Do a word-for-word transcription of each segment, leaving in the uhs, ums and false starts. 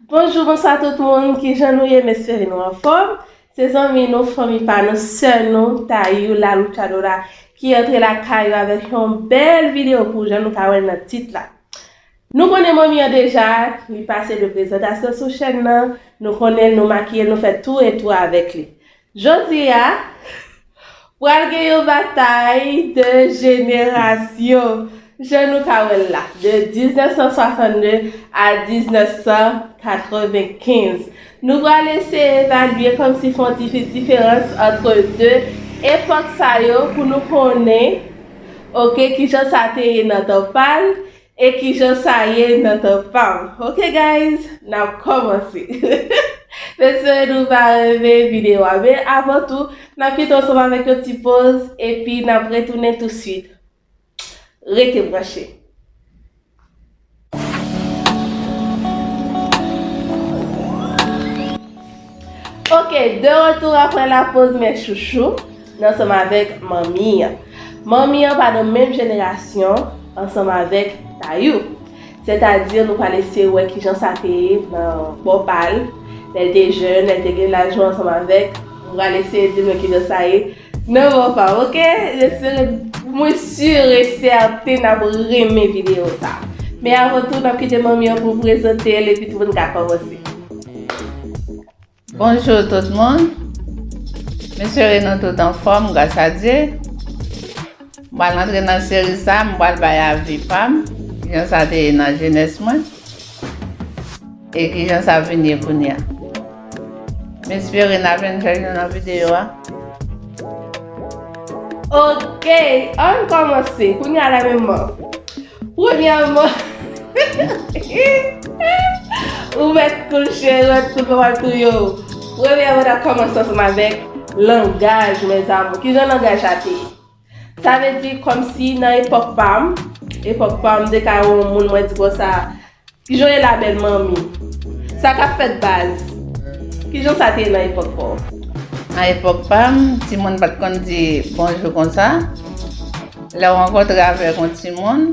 Bonjou, bonswa tout moun, kijan nou ye? M espere nou anfòm. Se zanmi nou, fanmi pa nou, sè nou, Tayou, la luchadora, ki antre lakay ou avèk yon bèl videyo pou jan nou ka wè nan tit la. Nou konnen manmi an deja, li pase de prezantasyon sou chèn nan, nou konnen l, nou makiye l, nou fè tou e tou avèk li. Jodi a, pral gen yon batay de jenerasyon. Jan nou ka wè l la, de diznèf san swasannde a diznèf san katrevenkenz. Nou pral eseye evalye kòmsi fè yon ti diferans ant de epòk sa yo pou nou konnen, oke, kijan sa te ye nan tan pa l e kijan sa ye nan tan pa m. Oke, guys, n ap kòmanse. M espere nou va renmen videyo a. Men avan tou, n ap kite ansanm avèk yon ti poz, epi n ap retounen touswit. Rete branche. Ok, de retour après la pause, mes chouchous, ansanm avèk manmi an. Manmi an pa nan menm jenerasyon ansanm avèk Tayou. Sètadi, nou pral eseye wè kijan sa te ye nan bò pa l, lè l te jèn, lè l te gen laj ou ansanm avèk. Nou pral eseye di nou kijan sa ye nan bò pa m, ok? Jesper, mwen si e sèten n ap renmen videyo sa. Men avan tou, n ap kite manmi an pou prezante l epi tout moun ka kòmanse. Bonjou tout moun. M espere nou tout anfòm, gras a Dye. M pral antre nan seri sa, m pral bay avi pa m, kijan sa te ye nan jenès mwen, e kijan sa vin ye kounye a. M espere n ap enjoy nou nan videyo a. Ok, ann kòmanse. Kounye a la menm. Premyèman, ou mèt kouche, ou mèt kouche, w ap touye w. Premyèman, n ap kòmanse ansanm avèk langaj, mes amours. Kijan langaj la te ye? Sa vle di kòmsi nan epòk pa m, epòk pa m, m te ka wè yon moun, mwen di konsa, kijan w ye la bèl manmi? Sa k ap fèt baz? Kijan sa te ye nan epòk pa w? Nan epòk pa m, timoun pa t konn di bonjou konsa. Lè w rankontre avèk yon timoun,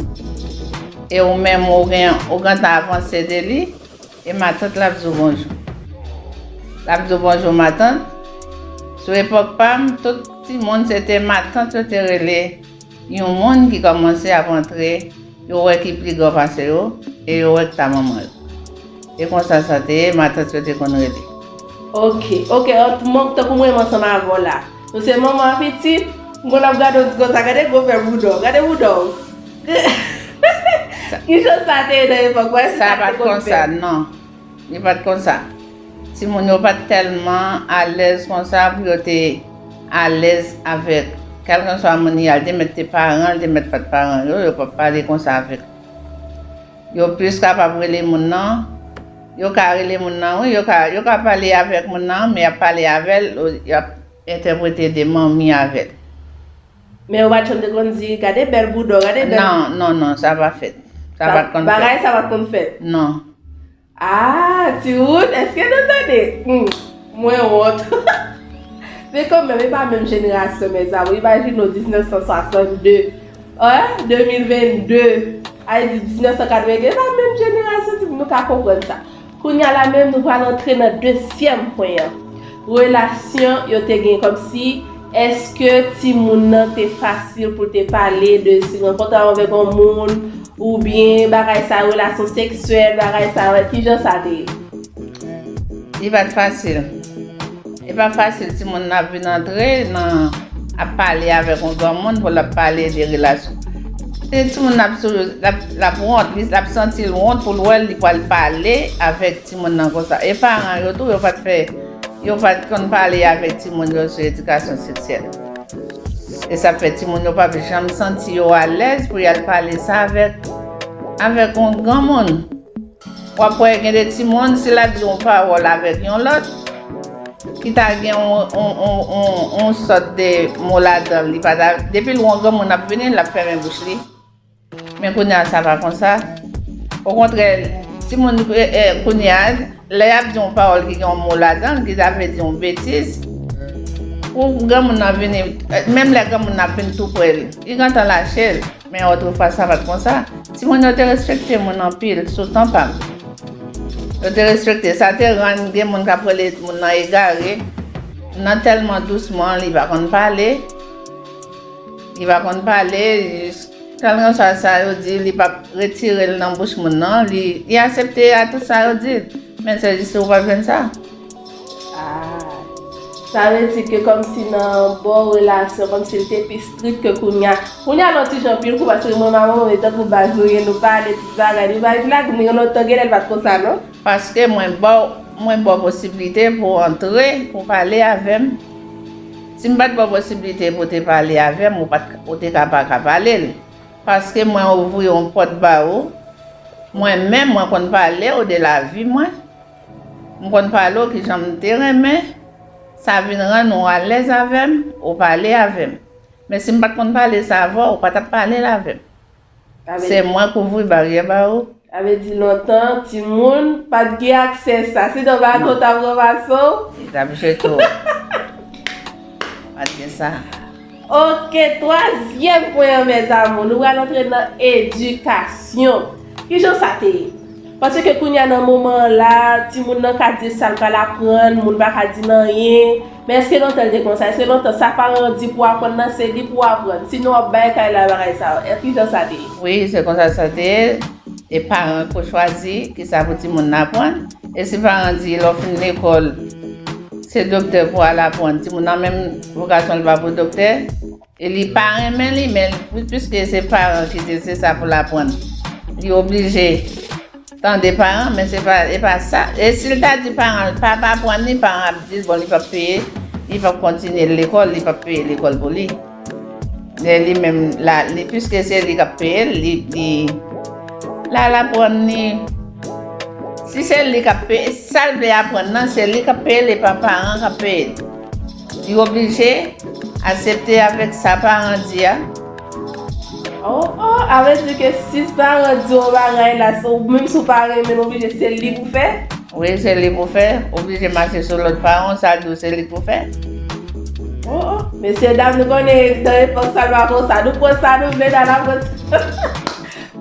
e ou menm ou gen, ou gentan avanse de li, e matant la ap di w bonjou. L ap di w bonjou matant. Sou epòk pa m, tout timoun se te matant yo te rele yon moun ki kòmanse ap antre, yo wè ki pi gran pase yo, e yo wè ki ta manman yo. E konsa sa te ye, matant yo te konn rele. Ok, ok, ant mwen, tankou mwen menm ansanm avè w la. Nou se manman a pitit, m konn ap gade w di konsa, gade gwo fè bouda w, gade bouda w. Kijan sa te ye nan epòk ou? Èske sa pa t konsa? Non. Li pa t konsa. Timoun yo pa t tèlman alèz konsa pou yo te alèz avèk kèlkanswa moun li ye a, li te mèt te paran, li te mèt pa t paran yo, yo p ap pale konsa avèk. Yo plis kapab rele moun nan. Yo ka rele moun nan, wi, yo ka, yo ka pale avèk moun nan, men y ap pale avè l, y ap entèprete de manmi avè l. Men yo pa t janm te konn di, gade bèl bouda w, gade bèl. Non, non, non, sa pa fèt. Sa pa t konn fèt. Bagay sa pa t konn fèt. Non. Ah, timoun, èske nou tande? Hmm, mwen wont. Men kanmenm, e pa menm jenerasyon, mes amours. Imajine w, diznèf san swasannde, eh, de mil vennde, ay di diznèf san katrevenkenz, e pa menm jenerasyon, timoun, nou ka konprann sa. Kounye a la menm, nou pral antre nan dezyèm pwen an. Relasyon yo te gen kòmsi, èske timoun nan te fasil pou te pale de si rankontre avèk yon moun, oubyen bagay sa, relasyon seksyèl, bagay sa, kijan sa te ye? Li pa t fasil. E pa fasil, timoun nan ap vin antre nan, ap pale avèk yon granmoun pou l ap pale de relasyon. Se timoun nan ap sou, l ap, l ap wont, li, l ap santi l wont pou l wè li pral pale avèk timoun nan konsa. E paran yo tou, yo pa t fè, yo pa t konn pale avèk timoun yo sou edikasyon seksyèl. E sa fè timoun yo p ap janm santi yo alèz pou y al pale sa avèk, avèk yon granmoun. W ap wè gen de timoun, si l ap di yon pawòl avèk yon lòt, ki ta gen yon, yon, yon, yon, yon sòt de mo ladan l, li pa ta, depi l wè yon granmoun ap vini, l ap fèmen bouch li. Men kounye a, sa pa konsa. Okontrè, timoun, eh, eh, kounye a, lè y ap di yon pawòl ki gen yon mo ladan l, ki ta vle di yon betiz, pou granmoun nan vini, eh, menm lè granmoun nan ap vin tou pre l, li gentan lache l. Men otrefwa, sa pa t konsa. Timoun yo te respekte moun anpil sou tan pa m. Yo te respekte. Sa te rann gen moun k ap rele moun nan egare. Nan tèlman dousman, li pa konn pale. Li pa konn pale. Kèlkanswa sa yo di, li p ap retire l nan bouch moun nan. Li, li aksepte a tout sa yo di. Men se jis ou p ap jwenn sa. Ah. Sa vle di ke kòmsi nan bò relasyon, kòmsi l te pi strik ke kounya. Kounya l on ti jan pil kou, paske mwen, manman mwen, tankou baz nou ye, nou pale, tout bagay, nou pale, la, men yon lòt tan, genlè l pa t konsa, non? Paske mwen ba w, mwen ba w posiblite pou w antre, pou w pale avè m. Si m pa t ba w posiblite pou w te pale avè m, ou pa t, ou te ka pa ka pale l. Paske mwen ouvri yon pòt ba ou. Mwen menm, mwen konn pale w de lavi mwen. M konn pale w kijan m te renmen. Sa vin rann ou alèz avè m, ou pale avè m. Men si m pa t konn pale sa avè w, ou pa t ap pale l avè m. Se mwen k ouvri baryè ba ou. Sa vle di lontan, timoun pa t gen aksè sa. Sinon, bato t ap ranmase w. Li t ap jete w. Pa t gen sa. Ok, twazyèm pwen an, mes amours, nou pral antre nan edikasyon. Kijan sa te ye? Paske kounya nan moman an la, timoun nan ka di sa l pral aprann, moun pa ka di l anyen. Men èske lontan l te konsa? Èske lontan sa paran an di pou w aprann nan, se li pou w aprann? Sinon w ap bay kay la bagay sa yo. Èske kijan sa te ye? Wi, se konsa sa te ye. E paran an ko chwazi kisa pou timoun nan aprann. E si paran an di lè w fin lekòl, se doktè pou w al aprann, timoun nan menm vokasyon l pa pou doktè, e li pa renmen li, men piske se paran ki di l se sa pou l aprann, li oblije tande paran, men se pa, e pa sa. E si l ta di paran l pa, pa aprann li, paran ap di l, bon, li p ap peye, li p ap kontinye lekòl, li p ap peye lekòl pou li. Men li menm, la, li, piske se li k ap peye l, li, li, l al aprann li. Si se li k ap peye, sa l vle aprann nan, se li k ap peye l, e pa paran k ap peye l. Li oblije aksepte avèk sa paran di a. Oh, oh, sa vle di ke si paran di yon bagay la, menm si w pa renmen l, oblije se li pou fè? Wi, se li pou fè. Oblije mache sou lòd paran w, sa di w se li pou fè. Oh, oh. Mesye dam, nou konnen nan epòk sa l pa konsa. Nou pran sa nou vle, n al aprann.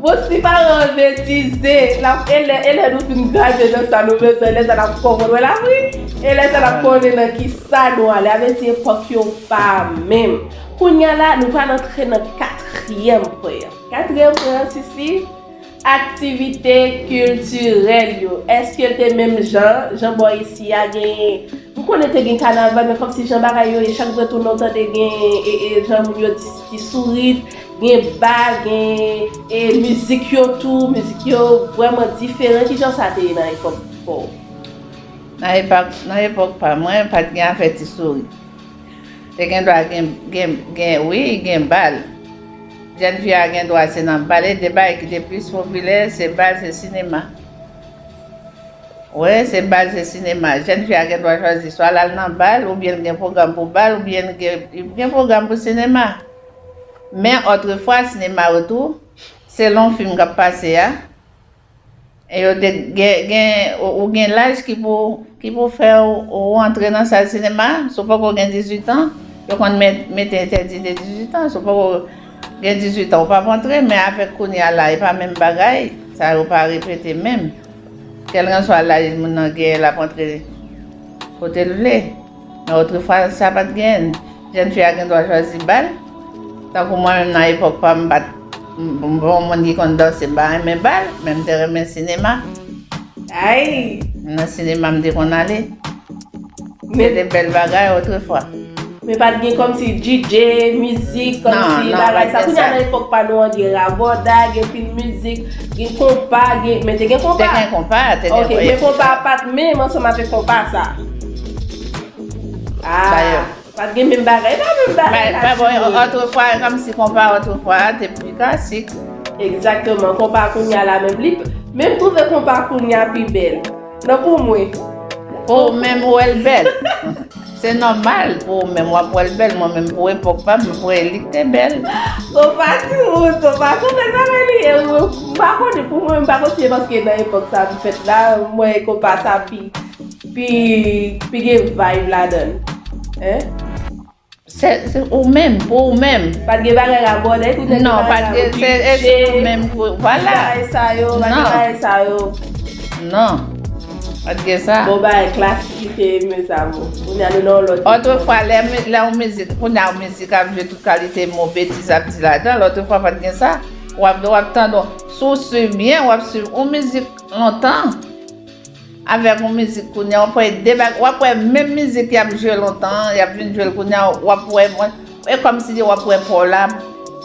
Bon, si paran an betize, l ap, e lè, e lè nou fin gade nan sa nou bezwen, lè sa n ap konprann wè la, wi. E lè sa n ap konnen nan ki sa nou ale. Sa vle di epòk yo pa menm. Kounya la, nou pral antre nan katriyèm pwen an. Katriyèm pwen an, Sisi, aktivite kiltirèl yo, èske l te menm jan, jan bò isi a genyen? M konnen te gen kanaval, men kòmsi jan bagay yo ye, chak jou tounen w tande gen, e, e, jan moun yo di, ti sourit, gen bal, gen, e, mizik yo tou, mizik yo vrèman diferan. Kijan sa te ye nan epòk pa w? Nan epòk, nan epòk pa mwen, pa t gen afè ti sourit. Te gen dwa gen, gen, gen, wi, gen bal. Jèn fi a gen dwa se nan bal, e de bagay ki te plis popilè, se bal, se sinema. Wi, se bal, se sinema. Jèn fi a gen dwa chwazi swa l al nan bal, oubyen l gen pwogram pou bal, oubyen l gen, gen pwogram pou sinema. Men, otrefwa, sinema yo tou, selon fim k ap pase a, E yo te gen, gen, ou, ou gen laj ki pou, ki pou fè w, ou antre nan sal sinema. Si w poko gen dizuit an, yo konn met, mete entèdi de dizuit an. Si w poko gen dizuit an, ou p ap antre, men avèk kounye a la, e pa menm bagay. Sa yo pa repete menm. Kèlkanswa laj moun nan genyen, l ap antre kote l vle. Men otrefwa, sa pa t gen. Jèn fi a gen dwa chwazi bal. Tankou mwen menm nan epòk pa m, m pa t, m, m pa yon moun ki konn danse, m pa renmen bal, men m te renmen sinema. Ay! Nan sinema m te konn ale. Se te bèl bagay otrefwa. Men pa t gen kòmsi D J, mizik, kòmsi bagay sa. Kounya nan epòk pa nou an, gen rabòday, gen pil mizik, gen konpa, gen, men te gen konpa. Te gen konpa, te gen. Ok, men konpa a pa t menm ansanm avèk konpa sa. Ah, pa t gen menm bagay, pa menm bagay. Otrefwa, kòmsi konpa otrefwa a te pi klasik. Egzakteman, konpa kounya la menm li, men m twouve konpa kounya pi bèl. Non, pou mwen. Pou ou menm, ou wè l bèl. Se nòmal, pou ou menm, w ap wè l bèl. Mwen menm, pou epòk pa m, mwen, pou e li k te bèl. Konpa ti moun, konpa, se bèl bagay li ye. M pa konnen, pou mwen, m pa konn si se paske nan epòk sa m fèt la, mwen konpa sa pi pi, pi gen vibe ladan l. Hein? Se, se ou menm, pou ou menm. Pa t gen bagay rabòday, tout nèg te pa la. Non, pa t gen, se, e se ou menm pou, vwala. Bagay sa yo, pa t gen bagay sa yo. Non. Pa t gen sa. Bon bagay, klasik li te, mes amours. Kounye a nou nan yon lòt epòk. Otrefwa, lè mi- lè yon mizik, kounye a yon mizik ap jwe, tout kalite mo betiz ap di ladan l. Otrefwa pa t gen sa. W ap, w ap tande, si w swiv byen, w ap swiv yon mizik lontan avèk yon mizik kounye a, w ap wè de bag, w ap wè menm mizik y ap jwe lontan an, y ap vin jwe l kounye a, w ap wè, mwen, e kòmsi w ap wè pa w la,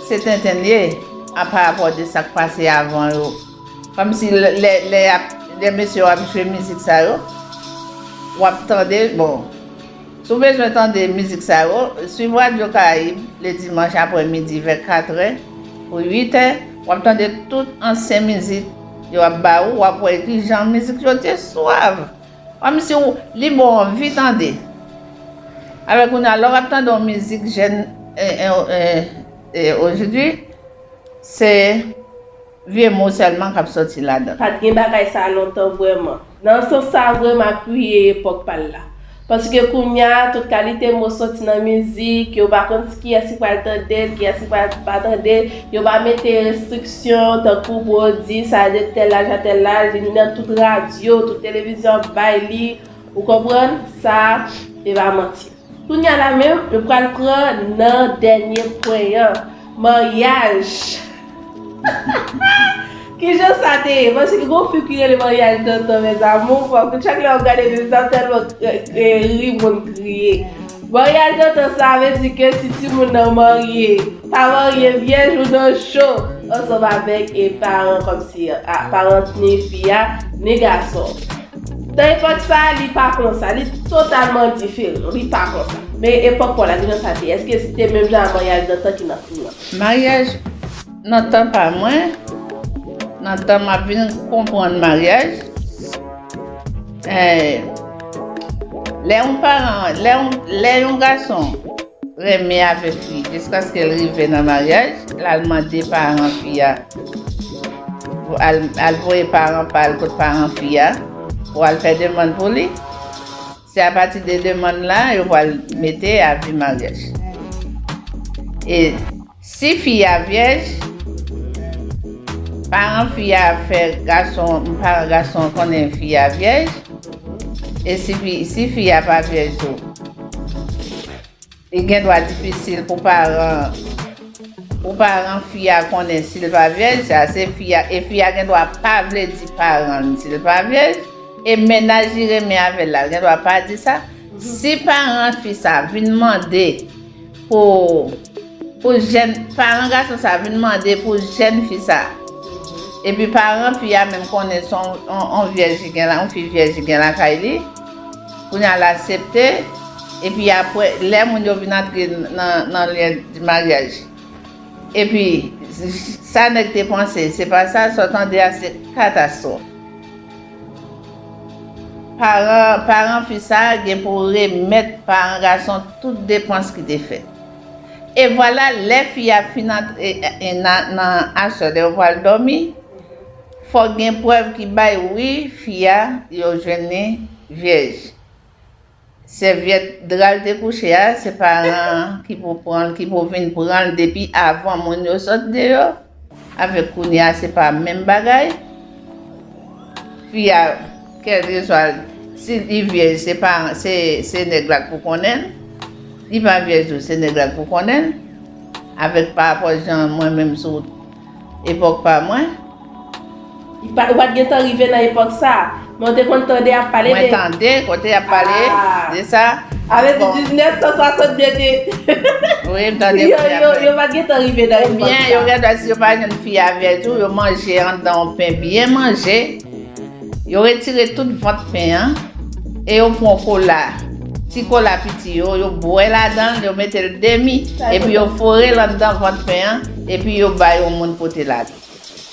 se tenten l ye, a, pa rapò de sa k pase avan yo. Kòmsi lè, lè, lè y ap, lè mesye yo ap jwe mizik sa yo, w ap tande, bon, si w bezwen tande mizik sa yo, swiv Radyo Karayib le dimanch aprè midi vè katrè pou uitè, w ap tande tout ansyen mizik yo ap ba ou, w ap wè kijan mizik yo te swav. Kòmsi w, li ba w anvi tande. Alò, kounye a, lè w ap tande yon mizik jèn, e, e, e, e, ojodwi, se vye mo sèlman k ap sòti ladan. Pa t gen bagay sa a lontan vrèman. Nan sans sa a vrèman apiye epòk pa l la. Paske kounye a, tout kalite mo sòti nan mizik, yo pa konn kiyès ki pral tande l, kiyès ki pral pa tande l, yo pa mete restriksyon, tankou pou yo di sa de tèl laj a tèl laj, li nan tout radyo, tout televizyon ap bay li, ou konprann? Sa, e pa manti. Kounye a la menm, nou pral pran nan dènye pwen an, maryaj. Kijan sa te ye? Paske gon fi ki rele maryaj dantan, mes amours, fòk chak lè w ap gade de sa, w tèlman, e, e, ri, moun kriye. Maryaj dantan, sa vle di ke si timoun nan marye, pa marye vyèj ou nan cho, ansanm avèk, e, paran kòmsi, a, paran ni fi a, ni gason. Nan epòk sa a, li pa konsa. Li totalman diferan. Li pa konsa. Men epòk pa w la, kijan sa te ye? Èske se te menm jan a maryaj dantan ki nan fim nan? Maryaj nan tan pa mwen, nan tan m ap vin konprann maryaj, eh, lè yon paran, lè yon, lè yon gason renmen avèk fi, jiskaske l rive nan maryaj, l al mande paran fi a, al, al voye paran pa l kot paran fi a, pou al fè demann pou li. Se apati de demann la, yo pral mete avi maryaj. E si fi a vyèj, paran fi a fè gason, paran gason an konnen fi a vyèj, e si fi, si fi a pa vyèj tou, li gen dwa difisil pou paran, pou paran fi a konnen si l pa vyèj, sa se fi a, e fi a gen dwa pa vle di paran l si l pa vyèj, e mennaj li renmen avè l la, l gen dwa pa di sa. Si paran fi sa vin mande pou, pou jèn, paran gason sa vin mande pou jèn fi sa, epi paran fi a menm konnen se on, on, on vyèj li gen la, on fi vyèj li gen lakay li, kounye a l aksepte, epi apre, lè moun yo vin antre nan, nan lyen di maryaj, epi sa nèg te panse, se pa sa, sa w tande a, se katastwòf. Paran, paran fi sa a gen pou remèt paran gason tout depans ki te fèt. E vwala, lè fi a fin antre, e, e, nan, nan aswè, lè yo pral dòmi, fòk gen prèv ki bay wi, fi a, yo jwenn li vyèj. Sèvyèt dra l te kouche a, se paran an ki pou pran l, ki pou vin pran l depi avan moun yo sot deyò. Avèk kounye a, se pa menm bagay. Fi a, kèlkeswa si li vyèj, se pa, se, se nèg la k pou konnen l. Li pa vyèj tou, se nèg la k pou konnen l. Avèk parapò jan mwen menm sou epòk pa mwen. Li pa, ou pa t gentan rive nan epòk sa a, men w te konn tande y ap pale de. Mwen tande kote y ap pale de sa. Avè di diznèf san swasannde te. Wi, m tande kote y ap pale. Yo, yo, yo pa t gentan rive nan epòk sa. Oubyen yo gen dwa, si yo pa jwenn fi a vyèj tou, yo manje anndan yon pen byen manje. Yo retire tout vant pen an e yo pran kola, ti kola piti yo, yo bwè ladan l, yo mete l demi, epi yo fore l anndan vant pen an, epi yo bay yon moun pote l ale.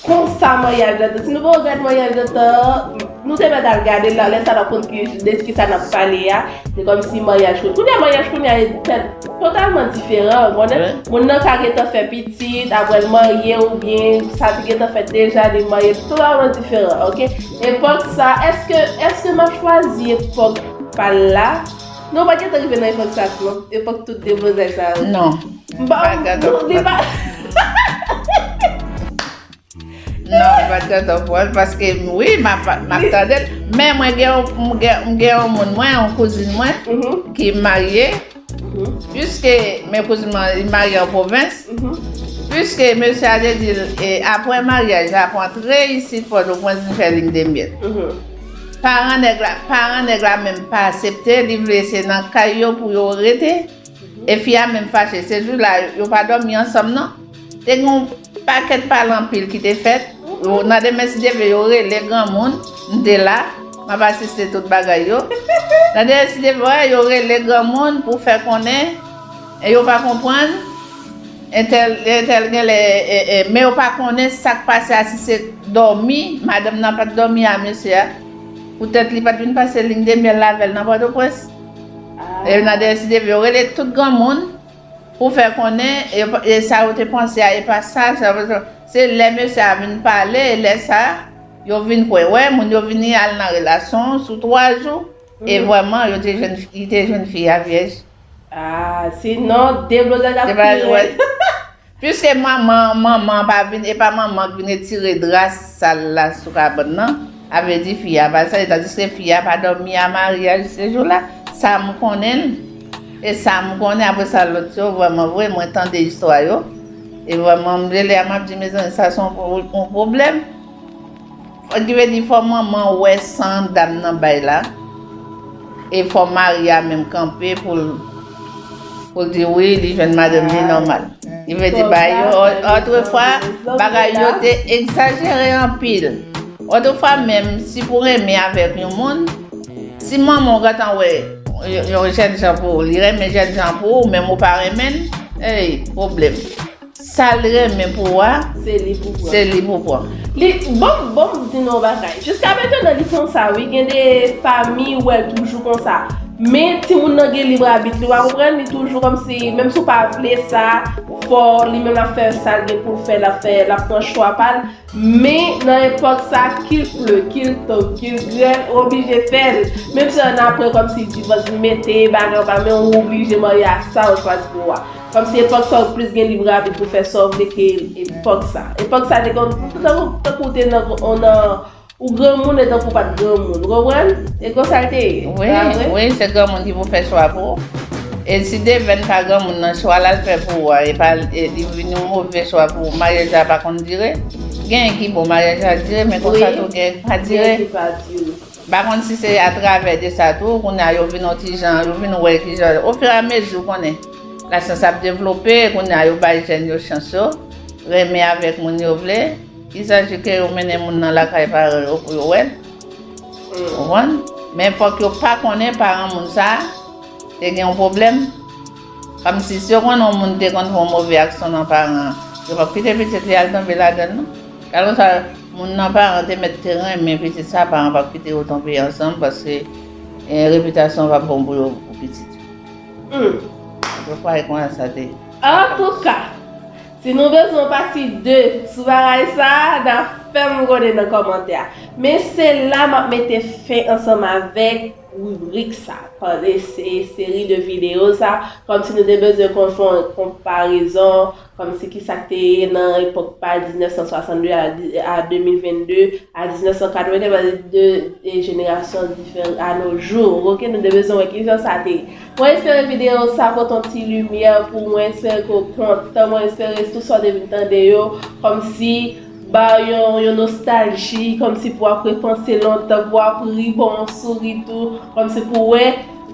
Konsa maryaj dantan, si nou pa gad maryaj dantan, nou te mèt al gade l la, lè sa n ap konn ki, de kisa n ap pale a, se kòmsi maryaj kounye a, maryaj kounye a e tèl, totalman diferan, ou konnen? Wi. Moun nan ka gentan fè pitit, apre l marye, oubyen sa te gentan fèt deja, li marye, totalman diferan, oke? Epòk sa, èske, èske m ap chwazi epòk pa l la? Non, pa t gentan rive nan epòk sa tou, non. Epòk tout demwazèl sa yo. Non. M pa, pa gentan non, li pa. Non, m pa t gentan pran l, paske wi, m ap, m ap tande l. Men mwen gen yon, m gen, m gen yon moun mwen, yon kouzin mwen, ki marye. Piske men kouzin mwen, li marye an pwovens. Piske mesye a te di l, e, apre maryaj la, pou antre isit Pòtoprens, vin fè linyedemyèl. Paran nèg la, paran nèg la menm pa aksepte, li vle se nan kay yo pou yo rete. E fi a menm fache. Se jou la, yo pa dòmi ansanm, non. Te gen yon pakèt pale anpil ki te fèt. Yo, nan demen, si Dye vle, yo rele granmoun. M te la. M ap asiste tout bagay yo. Nan demen, si Dye vle, yo rele granmoun pou fè konnen. E yo pa konprann. Entèl, entèl genlè, e, e, men yo pa konnen sa k pase a, si se dòmi. Madanm nan pa t dòmi a mesye a. Poutèt li pa t vin pase linyedemyèl la avè l nan Pòtoprens. E nan demen, si Dye vle, yo rele tout granmoun pou fè konnen, e, e sa yo te panse a, e pa sa, sa, se lè mesye a vin pale, e lè sa, yo vin kwè. Wè, moun yo vini al nan relasyon sou twa jou, e vrèman, yo te jwenn, li te jwenn fi a vyèj. Ah, sinon, deblozay la pi rèd. Piske manman, manman pa vin, e pa manman k vin retire dra sal la sou kabann nan, a vle di fi a pa sal, tandiske fi a pa dòmi a maryaj se jou la. Sa m konnen l, e sa m konnen, apre sa lòt yo, vrèman vre, mwen tande istwa yo. E vrèman, m rele a, m ap di, mezanmi, sa se yon pwo-, yon pwoblèm. Fò, ki vle di, fò manman wè san dam nan bay la. E fò mari a menm kanpe pou l, pou l di wi, li jwenn madanm li nòmal. Li vle di bagay yo, otrefwa, bagay yo te egzajere anpil. Otrefwa menm, si pou renmen avèk yon moun, si manman w gentan wè yon, yon jènjan pou ou, li renmen jènjan pou ou, menm ou pa renmen l, ey, pwoblèm. Sa l renmen pou ou a, se li pou pran. Se li pou pran. Li, bon, bon, m di nou yon bagay. Jiska mentnan, li konsa, wi. Gen de fanmi, ou wè l toujou konsa. Men, timoun nan gen lib abit li, w a konprann, li toujou kòmsi, menm si w pa vle sa, fò, li menm l ap fè sa l gen pou l fè, l ap fè, l ap pran chwa pa l. Men, nan epòk sa, ki l ple, ki l tonm, ki l grèl, ou oblije fè l. Menm si annapre, kòmsi divòs vin mete, bagay anba men w, ou oblije marye ak sa ou chwazi pou ou a. Kòmsi epòk sa, ou plis gen lib abit pou fè sa w vle ke epòk sa. Epòk sa, te kon, tankou, tankou w te nan, nan, ou granmoun, e tankou w pa t granmoun. Ou konprann? E konsa l te ye. Wi, pa vre? Wi, se granmoun ki pou fè chwa pou ou. E si Deven pa granmoun nan, chwa l al fè pou ou a, e pa, e li vin yon move chwa pou ou, maryaj la pa konn dire. Genyen ki bon, maryaj la dire, men konsa tou genyen ki pa dire. Genyen ki pa dire. M pa konn si se atravè de sa tou, kounye a yo vin yon ti jan, yo vin wè ki jan, ofiramezi, ou konnen, lasyans ap devlope, kounye a yo bay jèn yo chans yo, renmen avèk moun yo vle. Izaji ke yo mennen moun nan lakay paran yo pou yo wè l. Ou konprann? Men fòk yo pa konnen paran moun sa a te gen yon pwoblèm. Kòmsi si yo konnen yon moun te konn fè yon move aksyon nan paran an, yo p ap kite pitit li al tonbe ladan l, non. Kèlkeswa moun nan paran te mèt te renmen pitit sa, paran p ap kite yo tonbe ansanm, paske, eh, repitasyon p ap bon pou yo, pou pitit yo. Otrefwa, e konsa sa te ye. Antouka, si nou bezwen yon pati de sou bagay sa, n a fè m konnen nan kòmantè a. Men se la m ap mete fen ansanm avèk ribrik sa, pandan se seri de videyo sa, kòmsi nou te bezwen konn fè yon konparezon, kòmsi kisa k te ye nan epòk pa diznèf san swasann de a, a de mil venn de, a diznèf san katreven, de, de jenerasyon diferan a nos jours, oke, nou te bezwen wè kijan sa te ye. Mwen espere videyo sa pote yon ti limyè pou ou, mwen espere ke w kontan, mwen espere tout sa w te vin tande yo, kòmsi ba w yon, yon nostalji, kòmsi pou w ap repanse lontan, pou w ap ri, ba w yon souri tou, kòmsi pou w wè,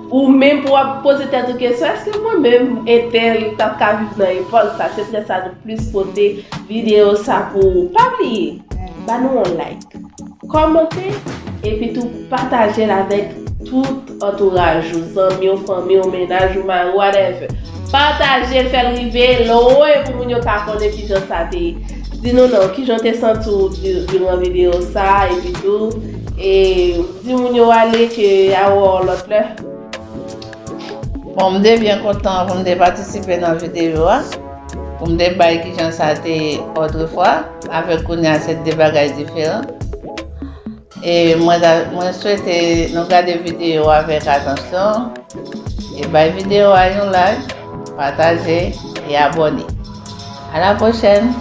ou menm pou w ap poze tèt ou kesyon, èske mwen menm, entèl, t ap ka viv nan epòk sa? Se poutèt sa nou plis pote videyo sa pou ou. Pa bliye, ba nou yon like. Kòmante, epi tou pataje l avèk tout antouraj ou, zanmi w, fanmi w, mennaj ou, mari w, whatever. Pataje l, fè l rive lwen pou moun yo ka konnen kijan sa te ye. Di nou non, kijan w te santi w di-, diran videyo sa, epi tou, e di moun yo ale ke a wè w lòt lè. Bon, m te byen kontan pou m te patisipe nan videyo a, pou m te bay kijan sa te ye otrefwa, avèk kounye a se de bagay diferan. E mwen ta, mwen swete nou gade videyo a avèk atansyon, e bay videyo a yon like, pataje, e abòne. A la pwochèn!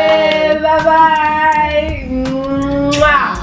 Bye bye. Mwah.